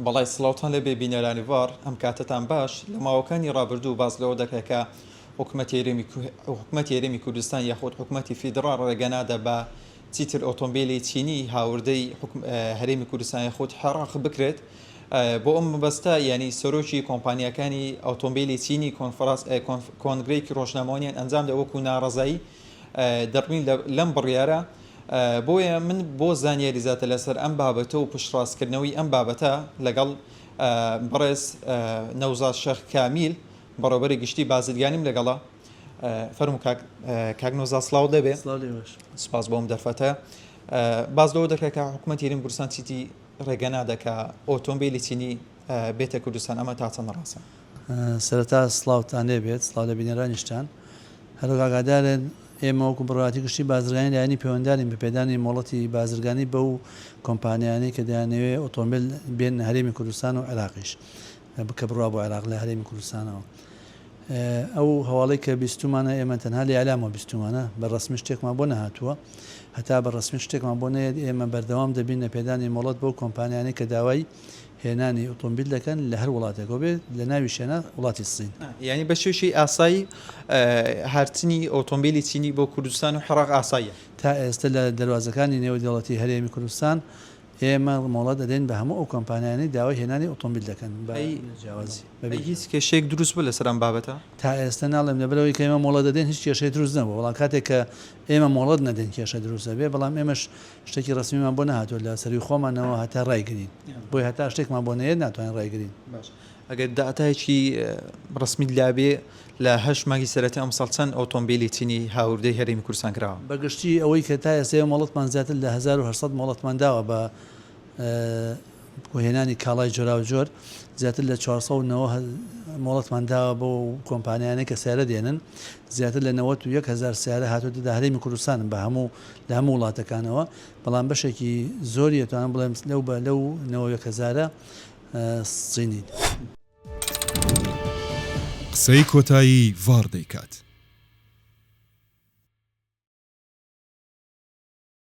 بەڵی سڵاوتان لێبێ بینەرانی ڤار ئەم کاتەتان باش لە ماوەکانی ڕابردوو باس لەوە دەکرێت کە حکومەتی هەرێمی کوردستان یاخود حکومەتی فیدڕاڵ ڕێگە نادا بە چیتر ئۆتۆمبیلی چینی هاوردەی هەرێمی کوردستان یاخود عێراق بکرێت بۆ ئەم مەبەستە یانی سەرۆکی کۆمپانیاکانی ئۆتۆمبیلی چینی کۆنفراس کۆنگرەیەکی ڕۆژنامەوانیان ئەنجامدا وەکو ناڕەزایی دەربڕین لەم بڕیارە بۆیە من بۆ زانیاری زیاتر لەسەر ئەم بابەتە و پشتڕاستکردنەوەی ئەم بابەتە لەگەڵ بەڕێز نەوزاد شێخ کامیل بەڕێوەبەری گشتی بازرگانیم لەگەڵە فەرموو کاک کاک نەوزاد سڵاوت لێبێ سڵاو لێوەش سپاس بۆ ئەم دەرفەتە باس لەوە دەکرێت کە حکوومەتی هەرێمی کوردستان چیتی ڕێگە نادا کە ئۆتۆمبیلی چینی بێتە کوردستان ئەمە تا چەند ڕاستە؟ سەرەتا سڵاوتان لێ بێت، سڵاو لە بینەرانیشتان. هەروەک ئاگادارن ئێمە وەکو بەڕێوەبەرایەتی گشتی بازرگانی لایەنی پەیوەندارین بە پێدانی مۆڵەتی بازرگانی بەو کۆمپانیانەی کە دەیانەوێ ئۆتۆمبێل بێننە هەرێمی کوردستان و عێراقیش کە بڕوا بۆ عێراق لە هەرێمی کوردستانەوە. ئەو هەواڵەی کە بیستومانە ئێمە تەنها لە ئیعلامەوە بیستومانە بە ڕەسمی شتێکمان بۆ نەهاتووە هەتا بە ڕەسمی شتێکمان بۆ نەیەت ئێمە بەردەوام دەبین لە پێدانی مۆڵەت بەو کۆمپانیانەی کە داوای هێنانی ئۆتۆمبیل دەکەن لە هەر وڵاتێکەوە بێت لە ناویشیانە وڵاتی سین. یانی بە شێوەیەکی ئاسایی هاتنی ئۆتۆمبیلی چینی بۆ کوردستان و عێراق ئاساییە؟ تا ئێستە لە دەروازەکانی نێودەوڵەتی هەرێمی کوردستان ئێمە مۆڵەت ئەدەین بە هەموو ئەو کۆمپانیانەی داوای هێنانی ئۆتۆمبیل دەکەن بە جیاوازی بەبێ هیچ کێشەیەک دروست بوو لەسەر ئەم بابەتە؟ تا ئێستە ناڵێم لەبەرئەوەی کە ئێمە مۆڵەت دەدەین هیچ کێشەیەک دروست نەبووە بەڵام کاتێک کە ئێمە مۆڵەت نەدەین کێشە دروست ئەبێ بەڵام ئێمەش شتێکی ڕەسمیمان بۆ نەهاتووە لە سەرووی خۆمانەوە هەتا ڕایگرین بۆیە هەتا شتێکمان بۆ نەیەت ناتوانین ڕایگرین. باش ئەگەر داتایەکی ڕەسمیت لابێ لە هەشت مانگی سەرەتای ئەمساڵ چەند ئۆتۆمبیلی چینی هاوردەی هەرێمی کوردستان کراوە؟ بە گشتی ئەوەی کە تا ئێستا ئێمە مۆڵەتمان زیاتر لە 1800 مۆڵەتمان داوە بە هێنانی کاڵای جۆراوجۆر، زیاتر لە 490 مۆڵەتمان داوە بەو کۆمپانیانەی کە سەیارە دێنن، زیاتر لە 91 هەزار سەیارە هاتووەتە دا هەرێمی کوردستان بە هەموو لە هەموو وڵاتەکانەوە، بەڵام بەشێکی زۆری ئەتوانم بڵێم لەو بە لەو 91 هەزارە سینین. قسەی کۆتایی ڤاڕ دەیکات.